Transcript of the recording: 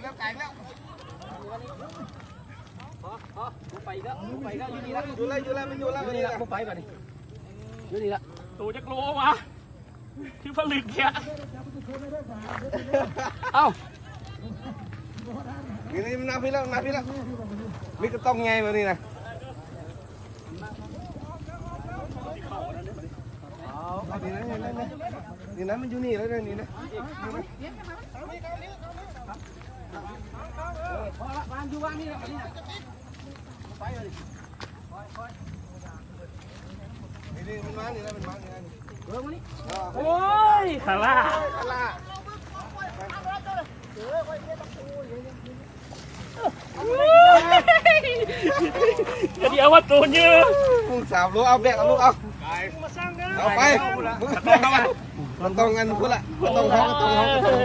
ແລ້ວ ແຕກແລ້ວ ໄປແລ້ວ ໄປແລ້ວ ຢູ່ນີ້ລະ ຢູ່ແລ້ວ ຢູ່ແລ້ວ ມັນຢູ່ແລ້ວ ຢູ່ນີ້ລະ ບໍ່ໄປບາດນີ້ ຢູ່ນີ້ລະ ໂຕຈັກໂລວະ ຄືຜະລຶກແທ້ ເອົ້າ ນີ້ໆ ມັນມາພີ້ແລ້ວ ມັນມາພີ້ແລ້ວ ມີກະຕ້ອງໃຫຍ່ບາດນີ້ນະ ນີ້ນະ ນີ້ນະ ນີ້ນະ ມັນຢູ່ນີ້ແລ້ວ ນີ້ນະ ນີ້ນະ ພໍລະ ວາງຢູ່ ວາງນີ້ລະ ນີ້ນະ ໄປເລີຍ ນີ້ໆ ມັນມານີ້ລະ ມັນມານີ້ລະ ເອີ ມານີ້ ໂອ້ຍ ຄາລາ ຄາລາ ກະດຽວວ່າໂຕເຍີ ພຸ້ນ ສາມໂລ ເອົາແບກ ເອົາລູກ ເອົາ ເອົາໄປ ບໍ່ຕ້ອງອັນພຸ້ນລະ ບໍ່ຕ້ອງເຮົາ ບໍ່ຕ້ອງເຮົາ ບໍ່ຕ້ອງ